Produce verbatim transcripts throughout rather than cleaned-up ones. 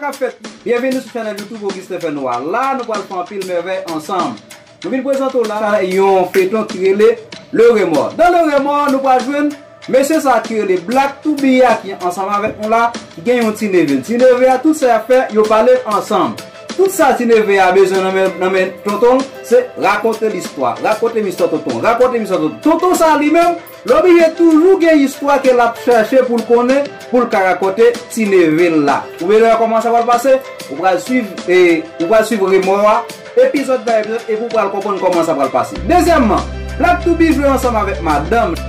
K ap fèt? Byenveni sou chanèl YouTube Augustin Fenwa. La, nou pral fè anpil mèvèy ansanm. Nou vin prezante w la yon feyton ki rele Le Remords. Dans Le Remords, nou pral jwenn mesye sa ki rele Black Toubi a ki ansanm avèk nou la, ki gen yon ti neve. Ti neve a, tout sa y ap fè, yo pale ansanm. Tout sa ti neve a bezwen nan men, nan men tonton l, se rakonte l istwa. Rakonte m istwa tonton. Rakonte m istwa tonton. Tonton sa li menm, l oblije toujou gen istwa ke l ap chèche pou l konnen, pou l ka rakonte ti neve l la. Ou vle wè kòman sa pral pase? Ou pral swiv, e, ou pral swiv Remords a, epizòd pa epizòd, epi w pral konprann kòman sa pral pase. Dezyèmman, Black Toubi jwe ansanm avèk madanm li.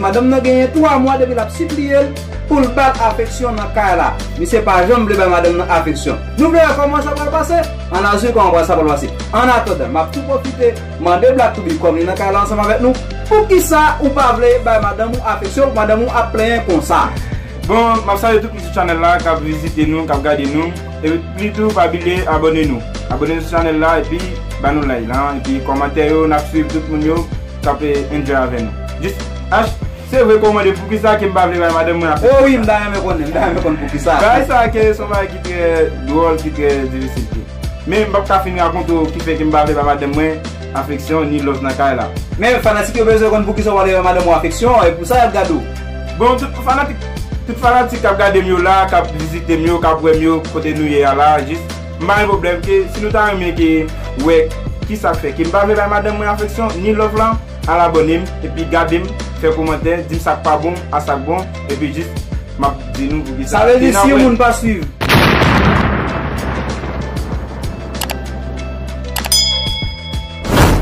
Madanm nan genyen twa mwa depi l ap sipliye l pou l ba l afeksyon nan kay la. Misye pa janm vle bay madanm nan afeksyon. Nou vle wè kòman sa pral pase? Ann al swiv kòman sa pral pase. Annatandan, m ap tou pwofite mande Black Toubi, kòm li nan kay la ansanm avèk nou, poukisa ou pa vle bay madanm ou afeksyon, madanm ou ap plenyen konsa? Bon, m ap salye tout moun sou chanèl la k ap vizite nou, k ap gade nou. Epi tou, pa bliye abòne nou. Abòne nou sou chanèl la, epi ba nou like la, epi kòmantè yo, n ap swiv tout moun yo k ap, eh, enjoy avè nou. Jis, H, se vre, kòmande poukisa ke m pa vle bay madanm mwen afeksyon. O wi, m ta renmen konnen, m ta renmen konn poukisa. Bagay sa ke se yon bagay ki trè dwòl, ki trè difisil tou. Men m p ap ka fin rakonte w ki fè ke m pa vle bay madanm mwen afeksyon ni love nan kay la. Men fanatik yo bezwen konn poukisa w pa vle bay madanm ou afeksyon, e pou sa y ap gade w. Bon, tout fanatik, tout fanatik k ap gade m yo la, k ap vizite m yo, k ap wè m yo, kote nou ye a la, jis, m pa gen pwoblèm ke si nou ta renmen ke wè kisa k fè ke m pa vle bay madanm mwen afeksyon ni love la, al abòne m, epi gade m, fè kòmantè, di m sa k pa bon, a sa k bon, epi jis, m ap di nou poukisa. Sa vle di si yon moun pa swiv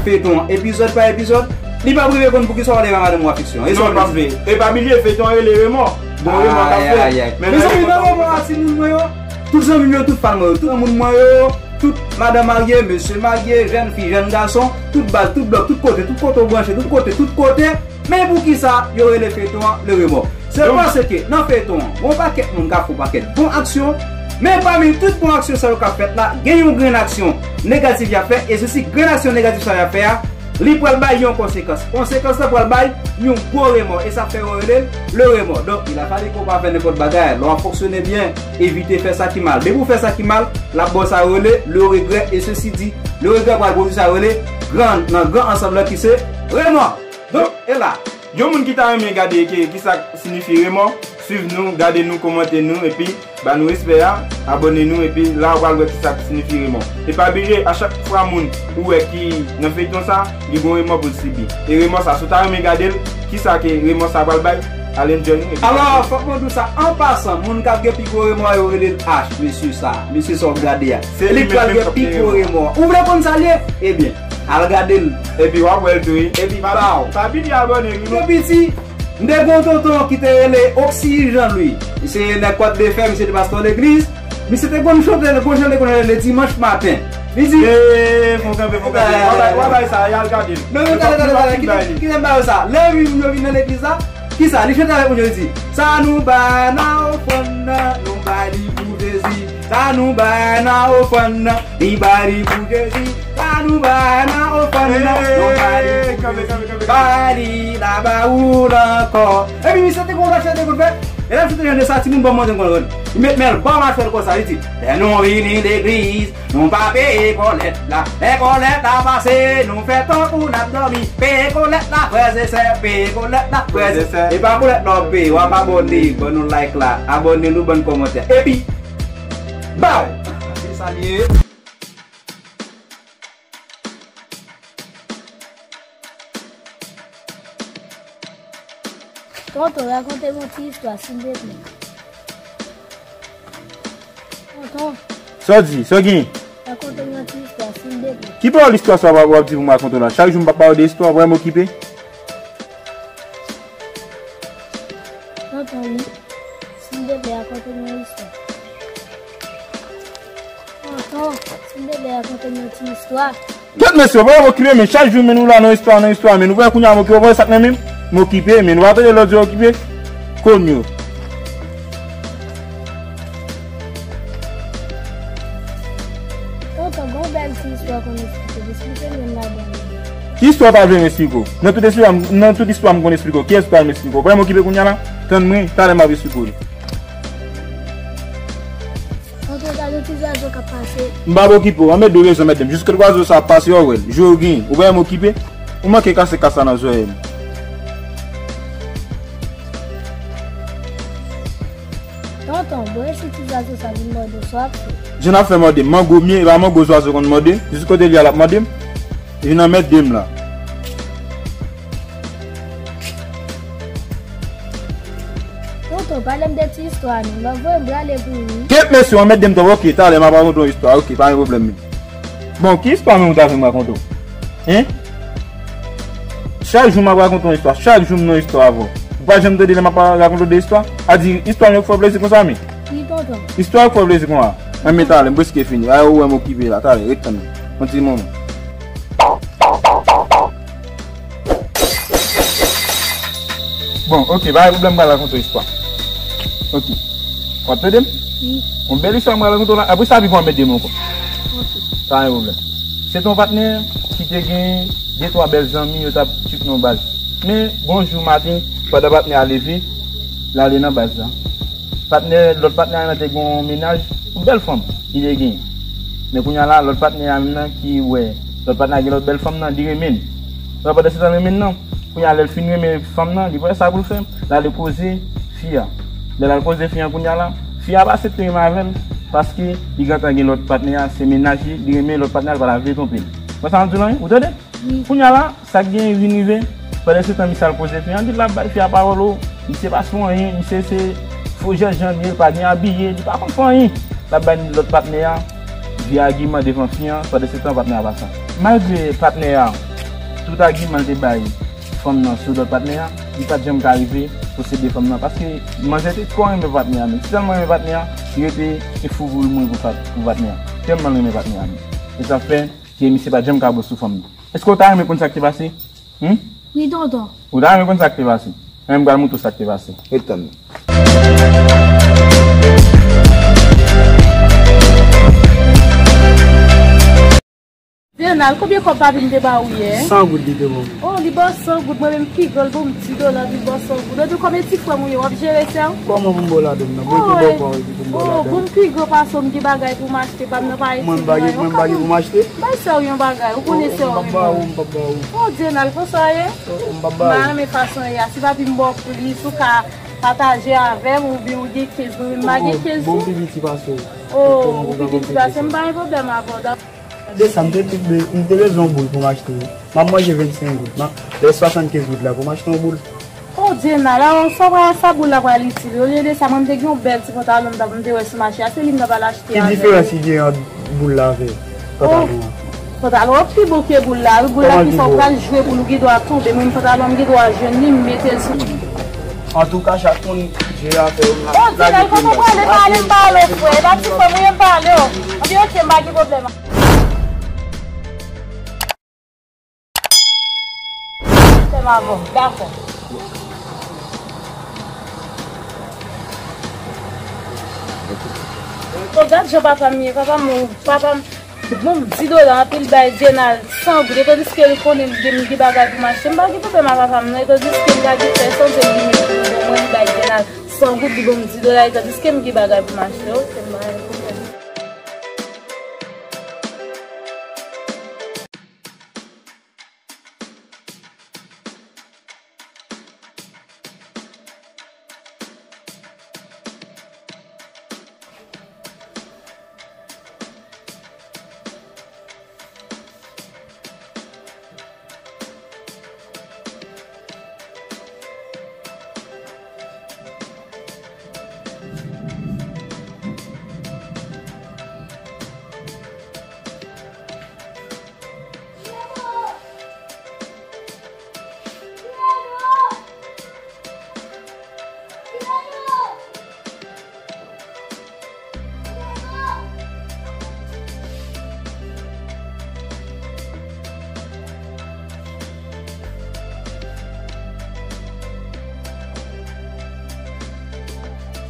feyton an epizòd pa epizòd, li p ap rive konn poukisa w ale bay madanm ou afeksyon. E sa w panse? Non, l p ap vle. E pa bliye, feyton an rele Remords. Bon, Remords k ap fèt. Ayayay. Men mezanmi, nan Remords a, timoun mwen yo, tout zanmi m yo, tout fan mwen yo, tout moun mwen yo, tout madanm marye, mesye marye, jèn fi, jèn gason, tout baz, tout blòk, tout kote, tout kote w branche, tout kote, tout kote. Men poukisa yo rele feyton an Le Remords? Se paske nan feyton an, gon pakèt moun k ap fè yon pakèt bon aksyon, men pami tout bon aksyon sa yo k ap fèt la, gen yon grenn aksyon negatif y ap fè, e se si grenn aksyon negatif sa y ap fè a, li pral bay yon konsekans. Konsekans lan pral bay yon gwo remò, e sa fè yo rele l Le Remords. Donk, il a fallu ke w pa fè nenpòt bagay. Lè w ap fonksyone byen, evite fè sa ki mal. Depi w fè sa ki mal, l ap ba w sa yo rele le regret, e ceci dit, le regret pral pwodui sa yo rele gran, nan gran ansanm lan ki se remò. Donk, e la, yon moun ki ta renmen gade ke, kisa k siyifi remò, swiv nou, gade nou, kòmante nou, epi ba nou respè a, abòne nou, epi la w pral wè kisa k siyifi remò. E pa bliye, a chak fwa moun ou wè ki nan feyton sa, li gon remò pou l sibi. E remò sa, si w ta renmen gade l, kisa ke remò sa pral bay, al enjoy nou, epi... Alò, fòk mwen di w sa, an pasan, moun k ap gen pi gwo remò a, yo rele l H, mesye sa. Mesye sa w ap gade a. Se li menm k ap gen pi gwo remò. Ou vle konn sa l ye? Ebyen, al gade l. Epi w ap wè l tou, wi. Epi pa, baw. Pa bliye abòne, wi, non. Depi piti, m te gen yon tonton ki te rele Oxy Jean Louis. Misye nèg Kòt de Fè, misye te pastè legliz. Misye te konn chante, te konn chante, konn chante le dimanch maten. Li di, eh, fò w kanpe, fò w kanpe. W ap bay, w ap bay sa, y al gade l. Non, non, tande, tande, tande. Kite, kite m ba yo sa. Lè moun yo vin nan legliz la, kisa? Li chante avèk moun yo, li di, sa nou bay nan ofrann nan, nou bay li pou Jezi. Sa nou bay nan ofrann nan, li bay li pou Jezi. Sa nou bay nan ofrann nan, nou bay li pou Jezi. Bay li la ba ou l ankò. Epi misye te konn chante konn fè. E lè misye te jwenn de sa, timoun ban m manje m konn jwenn. Li met men l bò machwè l konsa, li di, lè nou vini legliz, nou pa peye kòlèt la. Lè kòlèt la pase, nou fè tankou n ap dòmi. Peye kòlèt la, frè e sè, peye kòlèt la, frè e sè. E pa kòlèt la w ap peye, w ap abòne, ban nou like la, abòne nou, ban kòmantè. Epi, baw! Se sa l ye. Tonton, rakonte m yon ti istwa, silvouplè. Tonton. Sa w di? Sa w gen? Rakonte m yon ti istwa, silvouplè. Ki pawòl istwa sa w ap, w ap di pou m rakonte w la? Chak jou m p ap pale w de istwa, w wè m okipe? Tonton, wi. Silvouplè, rakonte m yon istwa. Tonton, silvouplè, rakonte m yon ti istwa. Kèt mesye, w pa okipe, men chak jou men nou la nan istwa, nan istwa, men nou wè kounye a m okipe, w wè sa k nan men m? M okipe, men nou pa tande lòt yo okipe. Konn yo. Tonton, gon bèl ti istwa konn esplike, esplike m youn ladan yo. Ki istwa w ta vle m esplike w? Nan tout istwa, nan tout istwa m konn esplike w. Ki istwa m esplike w? W wè m okipe kounye a la? Tann mwen, talè m ap esplike w li. Zwazo k ap pase. M p ap okipe w, anmède w rezon, mèt dam. Jis kote zwazo sa ap pase, w ap wè l. Jwe w gen. Ou pa wè m okipe? Ou manke kase kas la nan zòrèy m. Tonton, bon, e si ti zwazo sa vin mòde w, sa w ap fè? Jan n ap fè mòde m, mango m ye, e pa mango zwazo konn mòde. Jis kote l ye a l ap mòde m. Vin anmède m la. Tonton, pale m de ti istwa nou. Lè w voye m prale pou ou wi. Kèt mesye, w anmède m twòp, oke, talè m ap rakonte yon istwa, oke, pa gen pwoblèm menm. Bon, ki istwa menm ou ta vle m rakonte w? Hein? Chak jou m ap rakonte yon istwa, chak jou m nan istwa avè w. Ou pa janm tande lè m ap rakonte w de istwa? A di, istwa m yo k fè w plezi konsa, men? Wi, tonton. Istwa yo k fè w plezi konsa? Anben talè, m prèske fini. A, ou wè m okipe la, talè, ret tann mwen. Yon ti moman. Bon, oke, pa gen pwoblèm, m pral rakonte w istwa. Oke. W ap tande m? Wi. Yon bèl istwa m pral rakonte w la. Apre sa, pi pou anmède m ankò. Oke. Pa gen pwoblèm. Se te yon patnè ki te gen de twa bèl zanmi, yo t ap trip nan baz. Men, gon jou maten, pandan patnè a leve, l ale nan baz la. Patnè, lòt patnè a te gen yon mennaj, yon bèl fanm li te gen. Men kounye a la, lòt patnè a menm nan ki wè lòt patnè a gen lòt bèl fanm nan, li renmen l. Wè, pandan se tan l renmen l nan, kounye a lè l fin renmen fanm nan, li pa wè sa pou l fè, l ale koze fi a. Lè l al koze fi a kounye a la, fi a pa aksepte renmen avè l, paske li gentan gen lòt patnè a, se mennaj li, li renmen lòt patnè a, li pa ta vle twonpe l. Wè sa m di w la, wi? Ou tande? Wi. Kounye a la, sa k genyen vin rive, pandan se tan misye al koze fi a, li di l ap bay fi a pawòl, o, misye pa sou anyen, misye se fo jènjan li ye, li pa gen abiye, li pa konn fè anyen. L ap bay lòt patnè a vye agiman devan fi a, pandan se tan patnè a pa sa. Malgre patnè a tout agiman l te bay fanm nan sou lòt patnè a, li pa t janm ka rive posede fanm nan, paske manzè te twò renmen patnè a, men tèlman renmen patnè a, li rete e fou boul mwen pou pat-, pou patnè a. Tèlman l renmen patnè a, men. E sa fè ke misye pa t janm ka bon sou fanm nan. Èske w ta renmen konn sa k te pase? Hum? Wi, tonton. Ou ta renmen konn sa k te pase? Anben, m pral montre w sa k te pase. Ret tann mwen. Denal, konbyen kòb papi m te ba ou yè? San goud li te ban m. Oh, li ba w san goud, mwen menm pi gran, l ban m dis dola, li ba w san goud. Ebyen, kòm e ti frè m ou ye, w ap jere sè w? Kòman pou m ba w ladan m nan? Mwen te ba w pa w epi pou m ba w ladan m. Oh, bon, m pi gran pase w, m gen bagay pou m achte, pa m nan pa iti. Mwen m pa gen, mwen m pa gen pou m achte? Bay sè w yon bagay, ou konnen sè w renmen w. M p ap ba ou, m p ap ba ou. Oh, Denal, konsa w ye? M p ap ba ou. M pa renmen fason w ye a. Si papi m ba w plis, ou ka pataje avè m, oubyen ou gen kenz, mwen menm m pa gen kenz. Bon, m pi piti pase w. Oh, ou pi piti pase m, m pa gen pwoblèm avè w. Gade sa, m te, m te bezwen yon boul pou m achte. M ap manje vennsenk goud. M ap, lè swasannkenz goud la pou m achte yon boul. Oh, Djena, la, sa pral, sa boul la pral itil. Olye de sa, mwen, m te gen yon bèl ti pantalon m t ap, m te wè sou mache a. Se li m t ap al achte avè l. Ki diferans ki gen ant boul la avè pantalon an? Pantalon an pi bon ke boul la. Wi, boul la ki fè w pral jwe boul, ou gen dwa tonbe. Mwen, pantalon m gen dwa jwenn li, m mete l sou. Antouka, chak moun jere afè yo. Oh, Djena, e kòman w prale, pale, m pale w, frè. E pa ti frè m ou ye, m pale w. Anben, oke, m pa gen pwoblèm. Fè m avè w, dakò. Oh, gad jan papa m ye, papa m, papa m, bon, m di dola anpil bay Djenal san goud, e tandiske li konnen m gen, m gen bagay pou m achte, m pa gen pwoblèm ak papa m, non, e tandiske m gade fè santi l vini pou mwen, li bay Djenal san goud, li ban m di dola, e tandiske m gen bagay pou m achte, oke, m pa gen pwoblèm.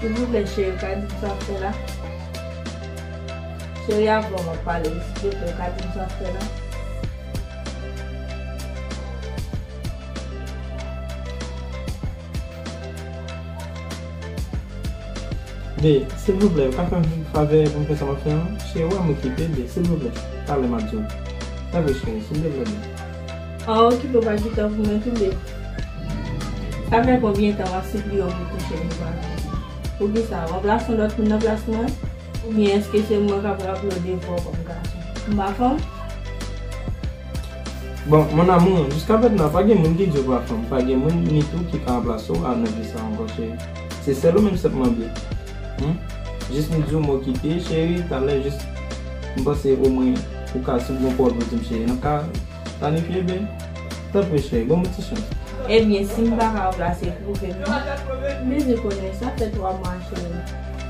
Silvouplè, cheri, ka di m sa w ap fè la? Cheri, avan m ap pale, silvouplè, ka di m sa w ap fè la? Be, silvouplè, ou ka fè m favè pou m fè sa m ap fè an? Cheri, wè m okipe, be, silvouplè. Talè m ap di w. Tanpri, cheri, silvouplè, be. An okipe, ou pa gen tan pou mwen tou, be. Sa fè konbyen tan w ap sipliye yon moun touche m, ou pa fè? Poukisa? W ap ranplase yon lòt moun nan plas mwen? Oubyen èske se mwen k ap raple w devwa w kòm gason? M pa fanm? Bon, mon amour, jiska mentnan, pa gen moun ki di w pa fanm, pa gen moun ni tou ki ka ranplase w a nan vi sa ankò, cheri. Se sèl ou menm sèlman, byen. Hmm? Jis m di w m okipe, cheri, talè, jis m panse omwen ou ka, si w gon pawòl pou di m, cheri, n ap ka planifye, byen. Tanpri, cheri, ban m yon ti chans. Ebyen, si m pa ka ranplase, pwouve m non. M bezwen konnen, sa fè twa mwa, cheri,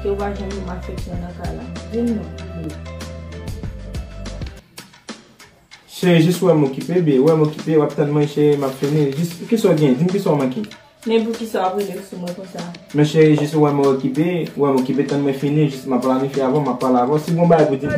ke w pa janm ban m afeksyon nan kay la. Di m non, byen. Cheri, jis wè m okipe, byen, wè m okipe, w ap tann mwen, cheri, m ap fini. Jis, kisa w gen? Di m kisa w manke. Men poukisa w ap rele sou mwen konsa? Men cheri, jis wè m okipe, wè m okipe, tann mwen fini, jis m ap planifye avè w, m ap pale avè w. Si gon bagay pou di m.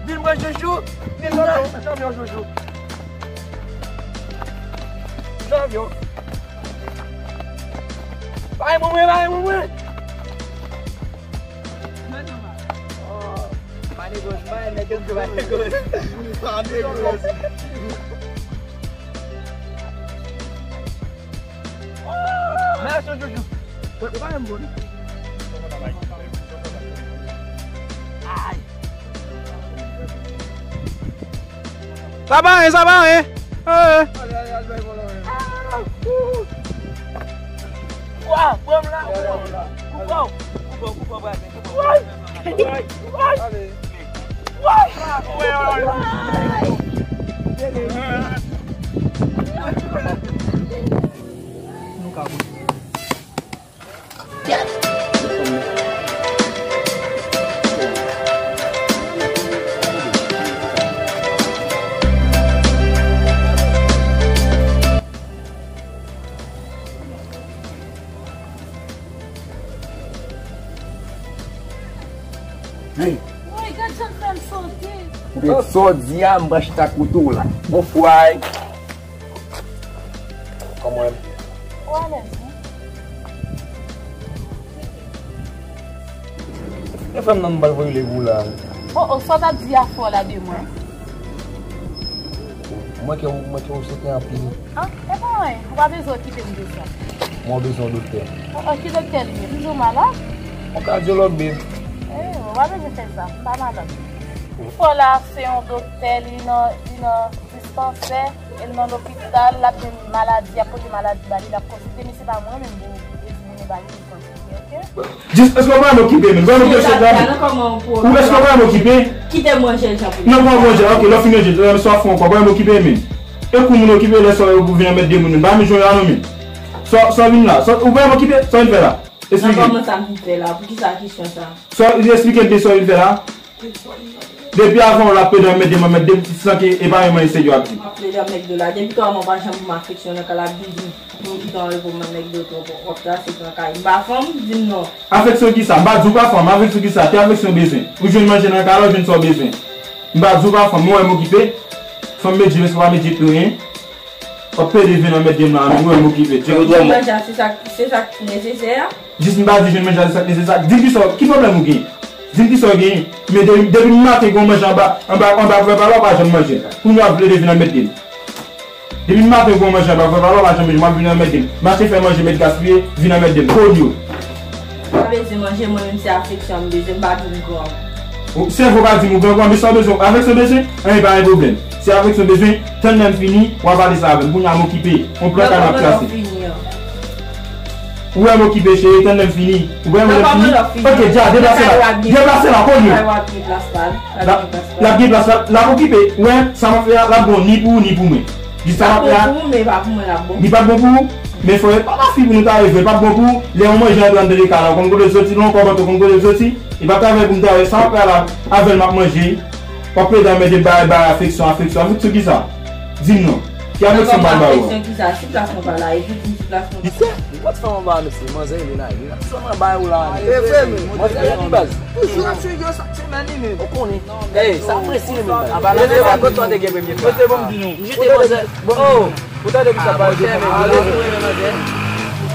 Vin mwen joujou. Vin mwen joujou. Janvyon. Bay mwen mwen, bay mwen mwen. Oh, manegos, mwen nèg yo di manegos. Manegos. Mèsi, Joujou. Mwen pa menm bon. Ay. Sa pa anyen, sa pa anyen. Eh. Wa, pran m la. Koupa w. Koupa w, koupa w, koupa w. Nou ka kontinye. Hey! Woy, gad jan l fè m sote! Ou te sa w di a, m pral chita kote w la. Bon fway! Kòman w ye? Ou alèz, wi. E fè m nan m pral voye le gou la. Oh, oh, sa w t ap di a fò la de mwen? Mwen ke ou, mwen ke ou sote anpil. Ah, e pa anyen. Ou pa bezwen okipe m de sa. Mwen bezwen yon doktè. Oh, oh, ki doktè li ye? Li toujou malad? Yon kadyològ, babe. Eh, ou pa bezwen fè sa. M pa malad. Fò la, se yon doktè, li nan, li nan dispansè, e l nan lopital, l ap jwenn maladi, y ap pote maladi ba li, l ap konsilte, men se pa mwen menm pou ekzamine ba li pou konsilte, oke? Jis, èske w pa renmen okipe menm? Ban nou kesyon sa menm. Ou èske w pa renmen okipe? Kite m ranje l jan pou mwen. Non, pa w ranje l, oke, lè w fin ranje l, lè swa fè ankò, pa w renmen okipe menm. E kou moun okipe, lè swa yo pou vin anmède moun, pa menm jwenn la non menm. Sa, sa vin la, sa, ou pa renmen okipe, sa vin fè la? Esplike. Nan kòman sa vin fè la? Poukisa kesyon sa? Sa, esplike m byen sa vin fè la? Depi avan w la plede anmède m, anmède m, san ke e pa yon manyen serye w ap di. M ap plede anmède w la. Depi kòman w pa janm ban m afeksyon nan kay la, ap vin di m, m gentan reponn m anmède w twòp, w ap trase pran kay. M pa fanm, di m non. Afeksyon kisa? M pa di w pa fanm, afeksyon kisa? Ki afeksyon w bezwen? Ou jwenn manje nan kay la, ou jwenn sa w bezwen. M pa di w pa fanm, mwen wè m okipe. Fanm medye, men se pa medye pi anyen. W ap plede vin anmède m la, mwen m okipe. Jwenn manje a, se sa, se sa k nesesè a? Jis m pa di jwenn manje a, se sa k nesesè. Di m kisa, ki pwoblèm ou gen? Di m kisa w gen. Men depi, depi maten gen yon manje anba, anba, anba kouvè pa la, w pa janm manje. Kounye a w ap plede vin anmède m. Depi maten gen yon manje anba kouvè pa la, w pa janm manje, w ap vin anmède m. M achte fè manje, mèt gaspiye, vin anmède m. Kounye a. Pa bezwen manje, mwen menm se afeksyon m bezwen, m pa di m gran. O, sèvo pa di m ou gran gran, men sa w bezwen, afeksyon bezwen, anyen pa gen pwoblèm. Se afeksyon bezwen, tann lè m fini, w a pale sa avè m. Kounye a m okipe, yon plan kay m ap trase. Ou wè m okipe, cheri, tann lè m fini. Ou wè m lè m fini. Ok, dja, deplase la. Deplase la, konye. L ap gen plas la. L ap okipe. Ou wè, sa m ap fè a, l ap bon ni pou ou, ni pou mwen. Jis sa m ap fè a. Li p ap bon pou ou, men fò e pa mafi pou nou ta rejwe. Li p ap bon pou ou. Lè yon manje antre anndan de kay la, ou konn kote l soti, lè yon kòb antre, ou konn kote l soti. E pa travay pou m travay. Sa m ap fè a la, avè l m ap manje. W ap plede mete bay, bay, afeksyon, afeksyon. Afeksyon kisa? Di m non. Ki afeksyon m pral ba ou? Afeksyon kisa? Si plas mwen pa la, epi di m si plas mwen pa la. Ou pa t fè anba, mesye, manzè rele la. Li ap sòt anba ou la. E vre, men. Manzè rele baz. Toujou ap swiv yo chak semèn, li menm. Ou konnen. Ey, sa presi, men. Anba la, se pa kote w te gen premye fwa. Mwen te bon, m di nou. M jete manzè. Oh! Ou tande ki sa pral defann nan ale.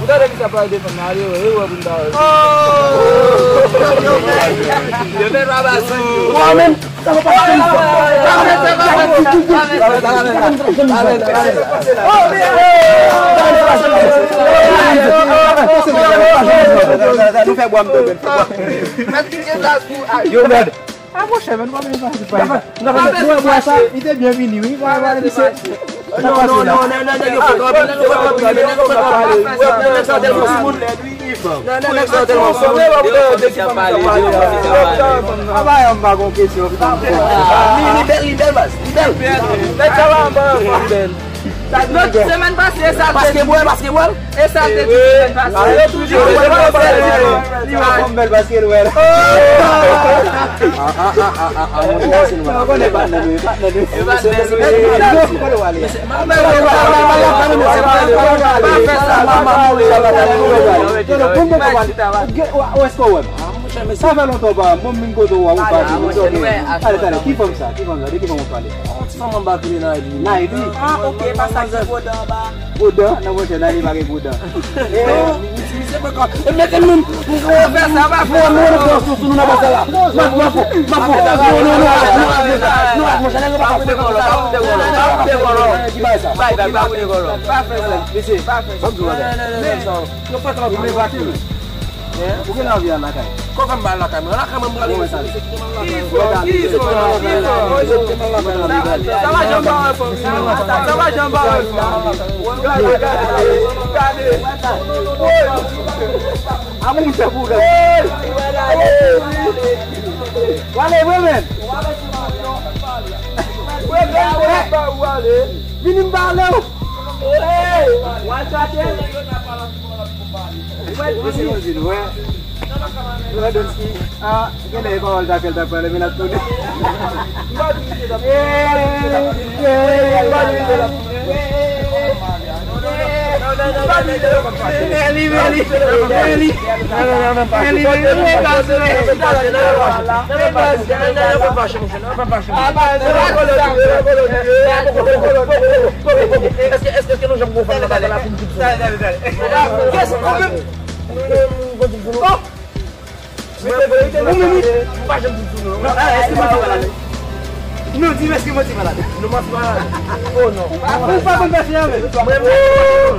Ou tande ki sa pral defann nan ale, e wè pou n ta wè. Yo fè baba sou. Ou menm, sa va pa fè yon fwa. Nou fè bwa m tonbe. Yo, mèd. Ah, monchè, men nou pa bezwen pase pa. Nou wè bwa sa, li te byen vini, wi. Wè, wè, misye. Non, non, non, non, nèg yo fè kanpe, nèg yo fè kanpe, nèg yo fè kanpe. Nèg sa tèlman timoun. Non, nèg sa tèlman timoun. Aba, yon pa gon kesyon. Li, li bèl, li bèl, baz. Li bèl. Nèg sa va anba, li bèl. Lòt semèn pase, e sa l te di. Basketball, basketball. E sa l te di semèn pase. Li wè kòm bèl basketball. Ah, ah, ah, ah, ah, ah, monchè, se nou pa konnen patnè nou, patnè nou. Ou èske ou wè m? Sa fè lontan w pa, mwen m vin kote w a, ou pa vin. Ale, ale, ki fanm sa? Ki fanm sa? De ki fanm w ap pale? Yon ti fanm anba ki rele Nayli. Nayli? Ah, ok, pa sa ki gwo dan anba. Gwo dan? Non, monchè, Nayli pa gen gwo dan. Non, misye, misye poko. E mete m menm. Ou fè sa, pa fè sa. Non, non, non, non, non, non, non, non, non, non, non, non, non, non, non, non, non, monchè, nèg yo pa fè sa. Ki bagay sa? Bay, bay, pa koute kòlò. Pa fè sa. Mesye, pa fè sa. Sa m di w la. Yo fè travay pou m evakye. Ou gen anvi al lakay? Kòman m pa al lakay mwen? Lakay mwen m prale, mesye, mesye, kite m al lakay mwen. Kifò, kifò, kifò. Sa pa janm ba wè fanmi. Sa pa janm ba wè fanmi. Gade, gade, gade. Amoun se pou gade. Wale vre, men. Vini m pale w. Mesye Rosine, wè. Wè, Donsky. Ah, genlè e pawòl sa ke l t ap pale, men l ap tounen. Mèli, mèli, mèli. Èske, èske, èske nou janm gon fanm nan bagay la pou m di sou nou? Kiyès ou menm? Ou menm, ou pa janm di sou nou. Ah, èske manti malad? Non, di m, èske manti malad? Nou manti malad. Oh non. Ou pa konn pèse a menm?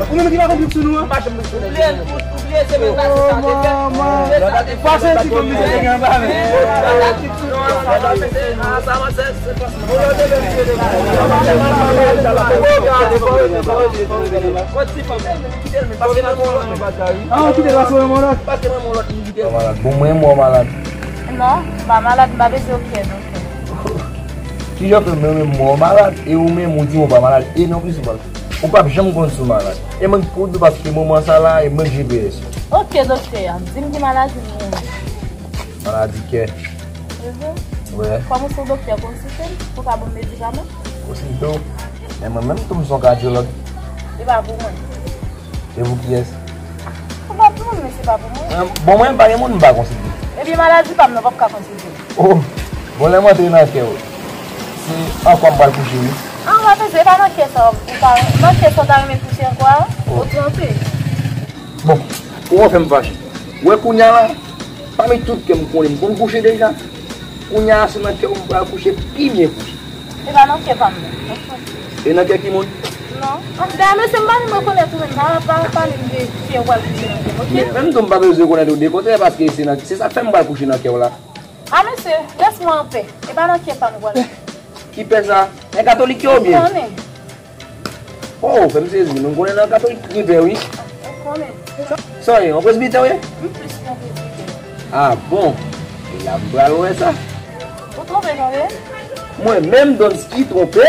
Ou menm ki pa konn di sou nou an? M pa janm di sou nou. Ou bliye, ou bliye semèn pase sa te fèt. Pase ti konn misye te gen anba men. Ah, ou kite l pase w yon lòt. Bon, mwen, mwen malad. Non, m pa malad, m pa bezwen okenn, okenn. Kijan fè mwen menm mwen malad, e ou menm ou di w pa malad, e non prensipal. Ou p ap janm konn si w malad. E mwen k pwodui paske moman sa la, e mwen k G P S. Ok, doktè, di m ki maladi m genyen. Maladi kè. Mhm. Wè. Kòm ou se yon doktè, konsilte m pou w ka ban m medikaman. Konsilte w? Men mwen menm tou m se yon kadyològ. E pa pou mwen. E pou kiyès? Pou lòt moun, men se pa pou mwen. Bon, mwen m pa gen moun m pa konsilte. Ebyen, maladi pa m nan, w p ap ka konsilte m. Oh, bon, lè m antre nan kè w, se ankò m pral kouche, wi. Ah, w ap panse, e pa nan kè sa, ou pa, nan kè sa w ta renmen kouche ankò a? Oh. Ou twonpe. Bon, ou fè m fache. Ou wè kounye a la, pami tout kè m konnen, m konn kouche deja. Kounye a, se nan kè w m pral kouche, pi byen kouche. E pa nan kè pa m nan. E nan kè ki moun? Non. Dayè, mesye, m pa menm rekonèt ou menm. Pa, pa pale m de kè w pral kouche nan kè m, ok? Men, menm tou m pa bezwen rekonèt ou de kote, paske se nan, se sa k fè m pral kouche nan kè w la. A, mesye, lès mwen anpè. E pa nan kè pa m ou pral. Ki pè sa? Nan katolik yo oubyen? Ou konnen. Oh, fè m sezi, nou konnen nan katolik gen pè, wi. Sa w ye, yon presbitè w ye? M plis ke yon presbitè. Ah bon? E la m pral wè sa. Ou twonpe, twonpe? Mwen menm, Donsky, twonpe?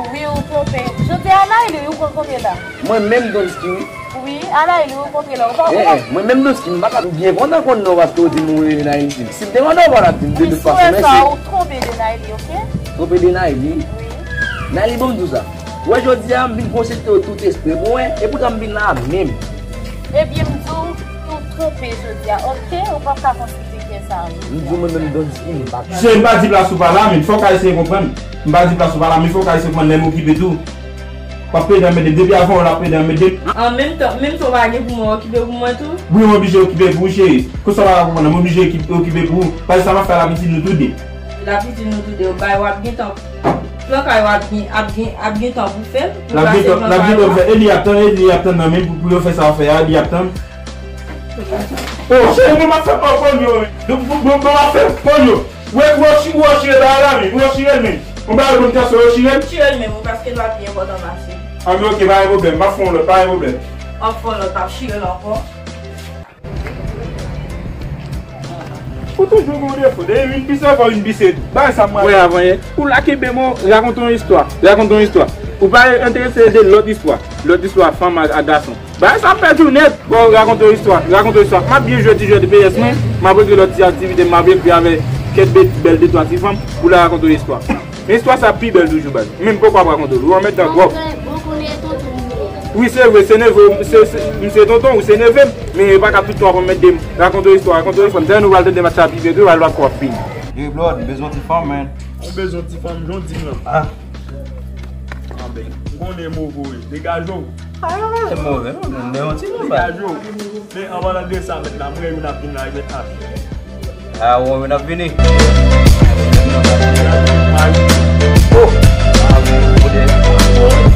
Wi, ou twonpe. Jodi a, Nayli, wi, ou konn twonpe la. Mwen menm, Donsky, wi. Wi, a Nayli, ou konn twonpe la. Ou pa, ou pa. Eh, eh, mwen menm, Donsky, m pa ka byen kontan konn non paske w di m ou rele Nayli. Si m te konnen w pa t ap di m de tout fason, mèsi. Ou twonpe de Nayli, oke? Twonpe de Nayli? Wi. Nayli, ban m di w sa. Wè, jodi a, m vin konsèlte w tout espre pou mwen, e poutan m vin la menm. Ebyen, m di w, ou twonpe jodi a, oke? Ou p ap ka konsèlte kè sa a jodi a. M di w, mwen menm, Donsky, m pa ka. Se m pa di plas ou pa la, men fòk Ayisyen konprann. M pa di plas ou pa la, men fòk Ayisyen konprann lè m okipe tou. W ap plede anmède m. Depi avan w la ap plede anmède m. An menm tan, menm tan w pa gen pou mwen okipe pou mwen tou? Wi, m oblije okipe pou ou, cheri. Konsa w pa ka konprann, m oblije okipe, okipe pou ou. Paske sa m ap fè la pitit nou tou de. La pitit nou tou de, w bay w ap gen tan. Plan kay w ap gen, ap gen, ap gen tan pou fè l. L ap gen tan, l ap gen tan pou fè. E li ap tann, e li ap tann nan men pou, pou yo fè sa yo fè a, li ap tann. Oh, cheri, mwen m ap fè pòl yo. Mwen, mwen, mwen m ap fè pòl yo. Wè, wè, chi-, wè, chire bagay la, men. Wè, chire l, men. Mwen ba yo bon kase, wè, chire l. Chire l menm, wi, paske l pa pi enpòtan pase. Ah, men oke, pa gen pwoblèm. M ap fè yon lòt, pa gen pwoblèm. M ap fè yon lòt, m ap chire l ankò. Ou toujou gen yon defo. Depi vin pise fò vin pise tou. Bagay sa m wè. Wè, avan yè. Ou la kenbe m, rakonte yon istwa. Rakonte yon istwa. Ou pa enterese de lòt istwa. Lòt istwa fanm ak, ak gason. Bagay sa ap pèdi w nèt. Bon, rakonte yon istwa. Rakonte yon istwa. M ap byen jwe ti jwèt P S mwen. M ap regle lòt ti aktivite m. M ap ekri avèk kèk bèl de twa ti fanm. Pou la rakonte yon istwa. Men istwa sa pi bèl toujou, baz. Men m poko ap rakonte w. Ou anmède dan gwòp. Wi, se vre, se neve w, se, se, m se tonton ou, se neve m. Men e pa ka tout tan w ap anmède m. Rakonte w istwa, rakonte w istwa. M tande nou pral tande match la pi byen tou, pral bat kò ap fini. Hey, Blood, m bezwen yon ti fanm, man. Ou bezwen yon ti fanm, jan w di m nan. Ah. Anben, m konnen move w ye. Degaje w. Ah, se move, non, men yon ti nonm, baz. Degaje w. Men an palan de sa, mèt la, m wè youn ap vin la, mèt la. Ah, w wè youn ap vini. Oh! Ah, wi, wi.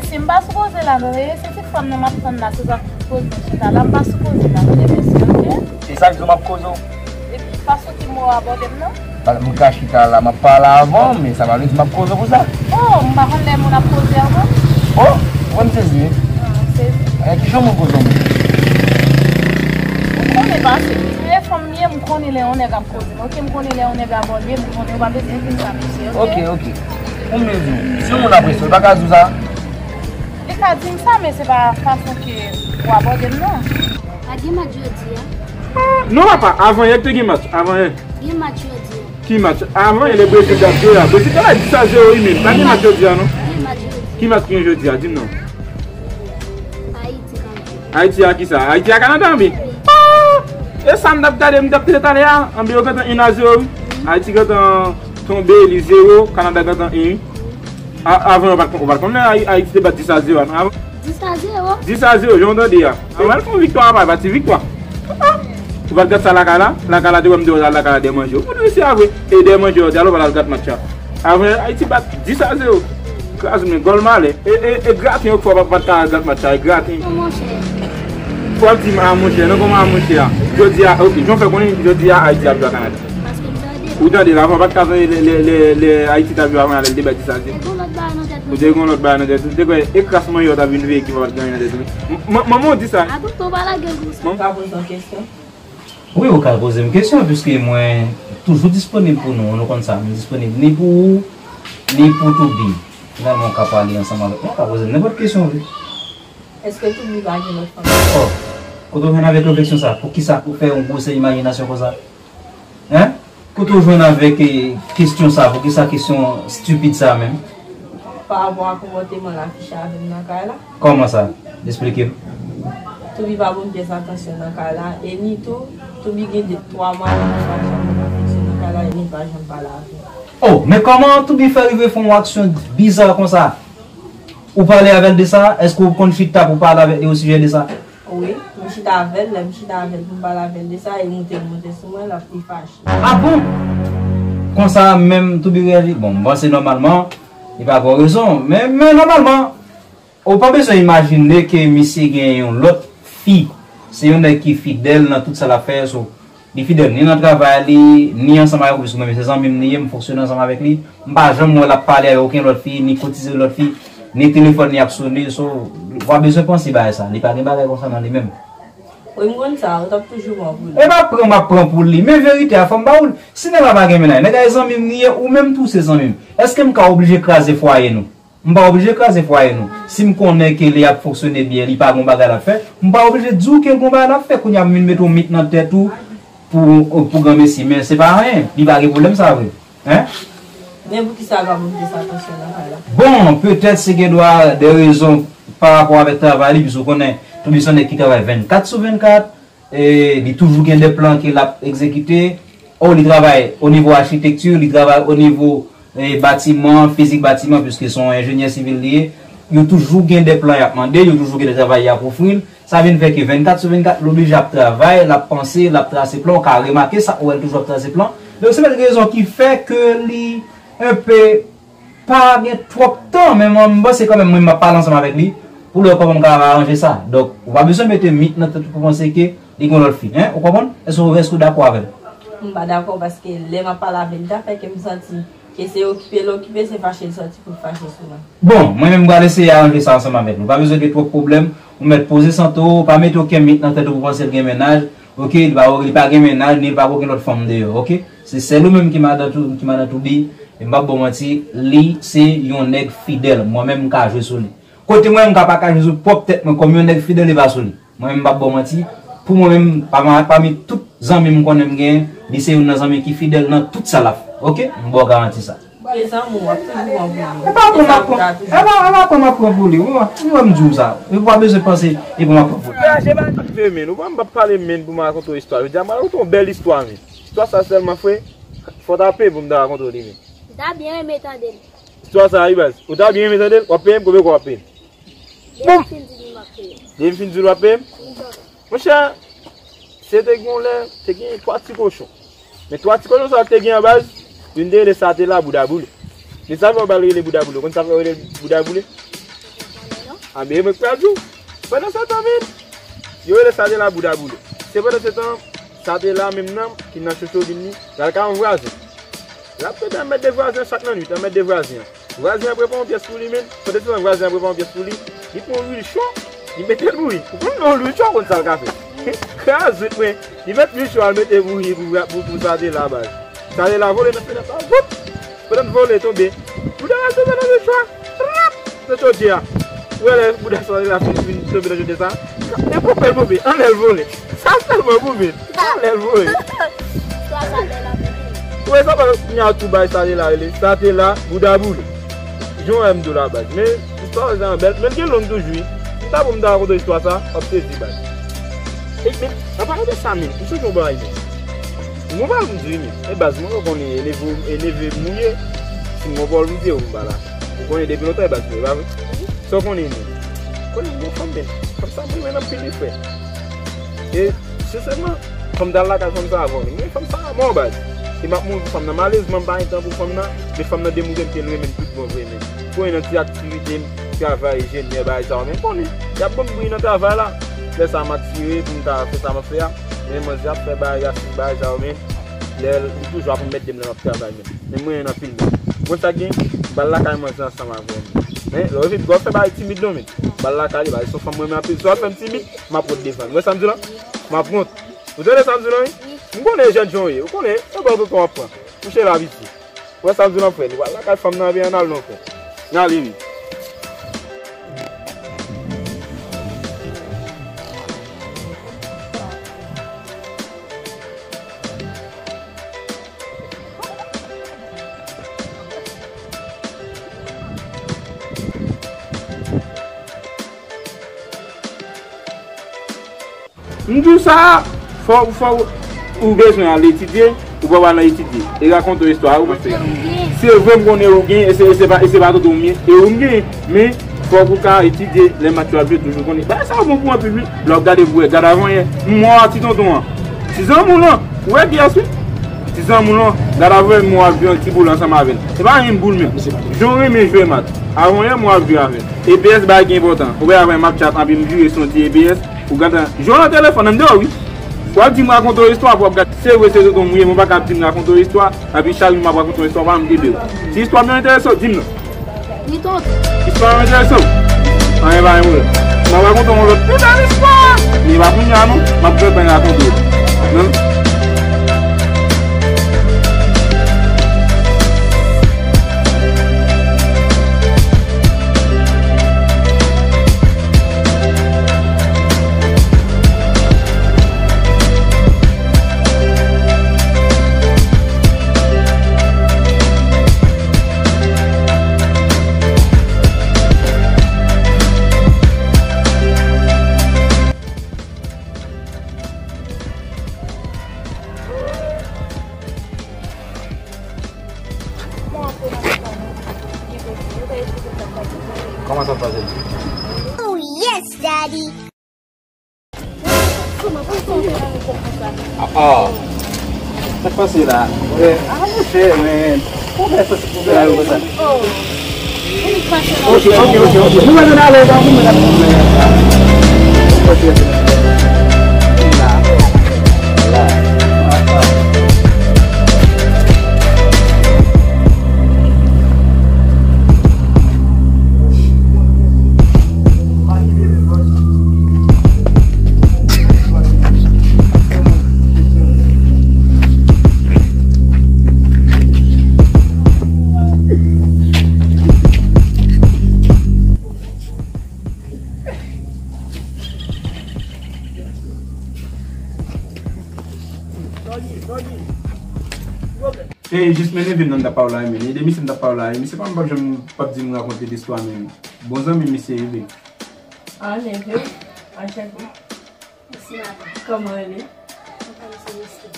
Si m pa sou koze la, non, e se ti fanm nan m ap tann la, se sa k poze m chita la, m pa sou koze la, non, mesye, oke? E sa k di w m ap koze w? Epi, pa sou ki mo w abòde m, non? Pale, m ka chita la, m ap pale avan w, men sa pa vle di m ap koze w pou sa. Oh, m pa konn lè moun ap koze avan. Oh, ou wè m sezi, wi. Ah, m sezi. Eh, kijan moun koze w menm? Ou konnen pase. E fanm li ye, m konnen lè yon nèg ap koze m. Oke, m konnen lè yon nèg abòde m, m konnen ou pa bezwen di m sa, mesye, oke? Oke, oke. Ou m bezwen. Si yon moun apresye w, li pa ka di w sa? Li ka di m sa, men se pa fason ke ou abòde m, non. Pa gen match jodi a? Non, papa, avan yè te gen match, avan yè. Gen match jodi a. Ki match? Avan yè, lè Brezil t ap jwe a. Brezil t ap dis a zewo, wi, men pa gen match jodi a, non. Gen match jodi a. Ki match ki gen jodi a? Di m non. Ayiti, Kanada. Ayiti a kisa? Ayiti a Kanada, anben. Ah! E sa m t ap gade, m t ap tande talè a. Anben, yo gentan en a zewo, wi. Ayiti gentan tonbe, li zewo, Kanada gentan en, wi. A, avan, yo pa t kon-, ou pa t konnen Ay-, Ayiti te bat dis a zewo a, non? Avan. Dis a zewo? Dis a zewo, jan w tande a. Anben, al fè yon viktwa, papa, e pa ti viktwa. Ah! Ou pa t gad sa lakay la? Lakay la te wè m te wè lakay la dèyè manje. Ou konn resi a vre. E dèyè manje, yo di, alò, w pa t al gad match la. Avan, Ayiti bat dis a zewo. Kraz men gòl malè. E, e, e graten yo k fè w pa, pa t ka al gad match la, e graten. Kòman, monchè? Fò w ap di m a, monchè, non, kòman a, monchè a? Jodi a, oke, jan w fè konnen, jodi a, Ayiti ap jwe a Kanada. Paske m tande. Ou tande l avan, pa t ka tande lè, lè, lè, lè Ayiti t ap jwe avan, lè l te bay dis a zewo. Ou te gen lòt bagay nan tèt ou. Ou te gen lòt bagay nan tèt ou. Ou te kwè e kras manyò w t ap vin veye ki pa t genyen nan tèt ou. M-, m-, manman w di sa. A tout tan w pa lage l konsa. Ou ka poze yon kesyon? Wi, ou ka poze m kesyon, piske mwen toujou disponib pou nou. Nou konn sa, m disponib ni pou ou, ni pou Toubi. Finalman, w ka pale ansanm avèk mwen, w ka poze m nenpòt kesyon w vle. Èske Toubi pa gen lòt fanm? Oh, kote w jwenn avèk refleksyon sa? Poukisa ou fè yon gwosè imajinasyon konsa? Hein? Kote w jwenn avèk, eh, kesyon sa? Poukisa kesyon stipid sa menm? Pa rapò a konpòteman l afiche avè m nan kay la. Kòman sa? Esplike m. Toubi pa ban m pyès atansyon nan kay la, e ni tou, Toubi gen de, twa mwa li pa janm vin nan kay la, e ni pa janm pale avè m. Oh, men kòman Toubi fè rive fè yon aksyon biza konsa? Ou pale avè l de sa? Èske w konn chita pou pale avè l osijè de sa? Wi, m chita avè l, lè m chita avè l pou m pale avè l de sa, e moute l monte sou mwen, l ap li fache. Ah bon? Konsa menm Toubi reyaji? Bon, m panse nòmalman, li pa gen rezon. Men, men nòmalman, ou pa bezwen imajine ke misye gen yon lòt fi. Se yon nèg ki fidèl nan tout sa l ap fè. So, li fidèl ni nan travay li, ni ansanm avèk ou, piske mwen menm se zanmi m li ye, m fonksyone ansanm avèk li. M pa janm wè l ap pale avèk okenn lòt fi, ni kotize lòt fi, ni telefòn li ap sone. So, ou pa bezwen panse bagay sa. Li pa gen bagay konsa nan li menm. Wi, m konn sa, ou t ap toujou pran pou li. E pa pran m ap pran pou li. Men verite a, fò m ba ou l. Si nèg la pa gen mennaj, nèg la e zanmi m li ye, ou menm tou se zanmi m. Èske m ka oblije kraze fwaye nou? M pa oblije kraze fwaye nou. Si m konnen ke li ap fonksyone byen, li pa gon bagay l ap fè, m pa oblije di w ke l gon bagay l ap fè. Kounye a m vin mete yon mit nan tèt ou pou, pou granmesi. Men se pa anyen. Li pa gen pwoblèm sa vre. Hein? Men poukisa l pa ban m pyès atansyon nan kay la? Bon, petèt se gen dwa de rezon pa rapò avèk travay li, piske w konnen, Toubi se yon nèg ki travay vennkat sou vennkat, e li toujou gen de plan ke l ap egzekite. O, li travay o nivo achitekti, li travay o nivo, e, batiman, fizik batiman, piske se yon enjenyè sivil li ye. Yo toujou gen de plan y ap mande, yo toujou gen de travay y ap ofri l. Sa vin fè ke vennkat sou vennkat, l oblije ap travay, l ap panse, l ap trase plan, ou ka remake sa, ou wè l toujou ap trase plan. Donk, se mèt rezon ki fè ke li enpe pa gen twòp tan, men mwen, m panse kanmenm mwen, m ap pale ansanm avèk li pou l wè kòman m ka aranje sa. Donk, ou pa bezwen mete mit nan tèt ou pou panse ke li gen lòt fi, en, ou konprann? Èske, èske ou dakò avè m? M pa dakò, paske lè m ap pale avè l, li ta fè ke m santi ke se okipe l okipe, se fache l sòti pou l fache sou mwen. Bon, mwen menm, m pral eseye aranje sa ansanm avèk li. Ou pa bezwen gen twòp pwoblèm. Ou mèt poze sante w, pa mete okenn mit nan tèt ou pou panse l gen mennaj. Oke, li pa, li pa gen mennaj, ni li pa gen okenn lòt fanm deyò, oke? Se sèl ou menm ki madan Tou-, ki madan Toubi, e m p ap ba w manti, li se yon nèg fidèl. Mwen menm, m ka jwe sou li. Kote mwen, m ka pa ka jwe sou pwòp tèt mwen kòm yon nèg fidèl, e pa sou li. Mwen menm, m p ap ba w manti, pou mwen menm, pami, pami tout zanmi m konnen m genyen, li se youn nan zanmi ki fidèl nan tout sa l ap fè, oke? M ba w garanti sa. Prezan, mwen, w ap toujou pran pou li. E pa pran m ap pran, e pa, e pa pran m ap pran pou li. Ou wè, ou wè m di w sa. E ou pa bezwen panse, e pran m ap pran pou li. Raje pa rive, men. Ou pa m p ap pale, men, pou m rakonte w istwa. Jodi a, m rakonte w yon bèl istwa, men. Istwa sa sèlman, frè, fò w ta peye pou m ta rakonte w li, men. M ta byen renmen tande l. Istwa sa, wi, baz. Ou ta byen renmen tande l? W ap peye m? Konbyen w ap peye m? Depi m fin di l, m ap peye. Depi m fin di l, w ap peye m? Wi, tonton. Monchè, se te gen yon lè, te gen twa ti kochon. Men twa ti kochon sa yo te gen an baz, youn te rele Satela Bouda Boule. Men sa fè yo ba l rele Bouda Boule. Ou konn sa fè yo rele l Bouda Boule? Anben, mwen k pral di w. Pandan se tan, men, yo rele Satela Bouda Boule. Se pandan se tan, Satela menm nan, ki nan chocho vin li, l al kay yon vwazen. L ap tande anmède vwazen an chak nan nwit, anmède vwazen an. Vwazen an prepare yon pyès pou li, men. Pandan se tan, vwazen an prepare yon pyès pou li. Li pran yon lwil cho, li mete l bouyi. Ou konn lè yon lwil cho, ou konn sa l ka fè. Krazout, men. Li met lwil cho, al mete bouyi pou, pou, pou Satela, baz. Satela vole nan fenèt la, voup! Pandan l vole, tonbe. Bouda a tonbe nan lwil cho a. Trap! Nan chodyè a. Ou wè lè bouda Satela fin, fin tonbe nan chodyè sa? E ponpe l ponpe, anlè l vole. Sa sèlman pou men. Anlè l vole. Ou wè sa pa kounye a tou bay Satela rele. Satela, Bouda Boule. Jan w wè m di w la, baz. Men, istwa sa bèl. Men l gen long toujou, wi. M ta bon m ta rakonte w istwa sa, w ap sezi, baz. E, men, an palan de sa, men, m sonje yon bagay, men. Yon bagay pou m di, men. E, baz, mwen, ou konnen, e neve, e neve m ou ye. Si m gon pawòl pou m di, ou m pa la. Ou konnen depi lontan, e baz, mwen, pa vre? Sa w konnen, men. Konnen m gon fanm, men. Fanm sa, m renmen l anpil, wi, frè. E, sensèman, fò m t al lakay fanm sa avan, men fanm sa mò, baz. E m ap mouri pou fanm nan. Malerezman, m pa gen tan pou fanm nan, men fanm nan demoure m ke l renmen m tout bon vre, men. Konnen nan ti aktivite m, travay, enjenyè, bagay sa yo, men konnen, y ap ban m bri nan travay la. Lè sa m atire pou m ka fè sa m ap fè a, men manzè ap fè bagay, asis bagay sa yo, men lè l toujou ap anmède m lè m ap travay, men. Men mwen renmen anpil, men. Ou konn sa k gen? M pral lakay manzè ansanm avè w, men. Men, lè w vin, w ap fè bagay timid non, men. M pral lakay li, bagay se yon fanm mwen renmen anpil. Si w ap fè m timid, m ap wont devan l. Ou wè sa m di w la? M ap wont. Ou tande sa m di w la, wi? M konnen jèn jan w ye. Ou konnen, se bò tonton w ap pran. Kouche la, piti. Ou wè sa m di w la, frè? Nou pral lakay fanm nan, epi ann al non, frè. N ale, wi. M di w sa, fò, fò ou bezwen al etidye, ou pa pral nan etidye. E rakonte w istwa ou, paske se vre m konnen ou gen, e se, e se pa, e se pa tout ou m ye, e ou m gen, men fòk ou ka etidye, lè match yo ap jwe, toujou konnen. Bagay sa yo bon pou anpil, wi. Lè w ap gade pou wè, gad avanyè, m wè ti tonton an. Ti zanmi w lan, ou wè kiyès wi? Ti zanmi w lan, gad avanyè m wè w ap jwe yon ti boul ansanm avè l. E pa yon boul menm. Jan w renmen jwe match. Avanyè m wè w ap jwe avè l. E P S bagay ki enpòtan. Ou wè avanyè m ap chat anpi m vire sou yon ti E P S. Ou gentan jwe nan telefòn nan deyò wi. W ap di m rakonte w istwa pou w ap gade. Se vre se tonton m ou ye, men w pa ka ap di m rakonte w istwa, epi chak jou m ap rakonte w istwa, pa m kenbe w. Si istwa m yo enterese w, di m non. Li tonton. Istwa m yo enterese w. Anyen pa gen pwoblèm. M ap rakonte w yon lòt pi bèl istwa. Men e pa kounye a non, m ap gentan rakonte w. Non. Kòman sa pase? Oh, yes, Daddy! Ah, ah. Sa k pase la? Eh, ah, monchè, men. Pou fè sa, pou fè sa. Ok, ok, ok, ok. Nou mèt ale, nou mèt ale. Ok, ok. La. La. Ah, ah. E jis men neve m nan m t ap pale la, men ede misye m t ap pale la, misye pa m p ap janm p ap di m rakonte l istwa, men bon zanmi misye ye vre. Ah, neve, a chèk ou. Mèsi, madanm. Kòman w rele? Mwen rele Celestine.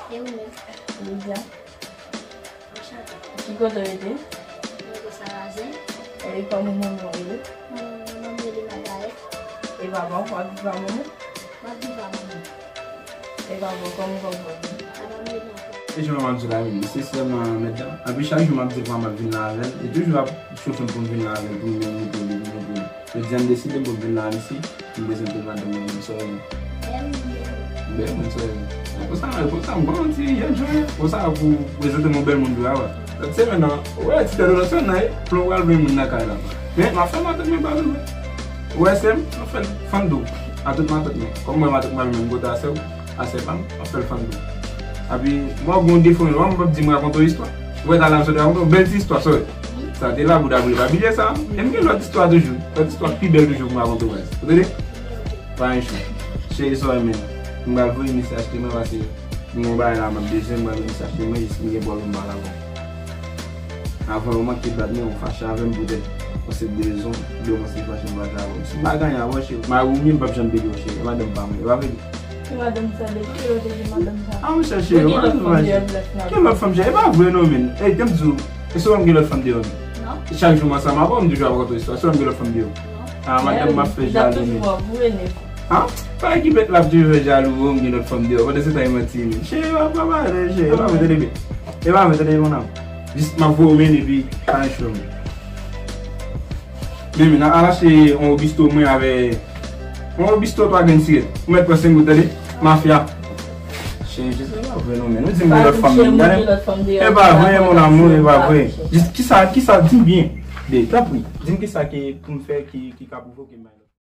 E ou menm? Lydia. Anchante. Ki kote w rete? Mwen rete Sarazen. E kòman manman w rele? Manman m rele Magarèt. E papa w, w ap viv a manman w? M ap viv a manman m. E papa w, kòman papa w rele? Papa m rele Antoine. E jan m ap di w la, wi, se sè m nan mèt la. Anpi chak jou m ap di papa m ap vin la avè l. Li toujou ap chofe m pou m vin la avè l, pou m vin montre li, pou m montre li. Jodi a m deside pou m vin la, mesye, m prezante madanm mwen, moun sa w ye. Bèl moun sa w ye. Konsa, konsa, m kòmanse yè jan, konsa pou prezante m yon bèl moun pou avè. Lòt semèn nan, ou wè ti tèt ou lòt semèn nan, e, plan w pral voye moun nan kay la. Men, m ap fè matant mwen pa vre. Ou wè sè m, m ap fè l fann dou. A tout matant mwen. Kòm mwen matant mwen menm kote a sè w, a sè pa m, m ap fè l fann dou. Epi, mwen gen yon defo, mwen p ap di m rakonte w istwa. Ou wè talè a m sot rakonte w bèl ti istwa, sa w wè. Sa te la pou w ta bliye, pa bliye sa. E m gen lòt istwa toujou. Lòt istwa pi bèl toujou pou m rakonte w. Ou tande? Pa gen chou. Cheri, sa w wè, men. M pral voye misye achte mwen, pase m gen yon bagay la m ap bezwen, m pral voye misye achte mwen, jis m gen pwoblèm m pale avè w. Avan yon manke bat men, ou fache avè m poutèt yon seri de rezon, de w kòmanse fache m fache avè w. Si m pa gen anyen avè w, cheri, mari w menm p ap janm pede w, cheri, e madanm pa mwen, e pa vre? Ki madanm sa, depi kilè w te gen madanm sa? Ah, monchè, cheri, ou pa vin fache. Ki lòt fanm, cheri? E pa vre non, men. Ey, te m di w, e se ou m gen lòt fanm deyò, men. Non. Chak jou m ansanm avè w, m toujou ap rakonte w istwa, se ou m gen lòt fanm deyò. Ah, madanm m ap fè jalou, men. Ah, pa ki bèt la ap toujou fè jalou, ou m gen lòt fanm deyò. Pandan se tan, e manti, men. Cheri, pa, pa pale, cheri, e pa vre, tande byen. E pa vre, tande, mon amour. Jis m ap voye w men, epi pa gen chou, men. Men, men, al achte yon Robusto mwen avè yon Robusto twa grenn siret. Ou mèt pran senk goud, tande? Mafya. Cheri, jis e pa vre non, men. Nou di m gen lòt fanm, men. E pa vre, mon amour, e pa vre. Jis kisa, kisa, di m byen. De, tanpri, di m kisa ki pou m fè ki, ki ka pwovoke m bay lòt.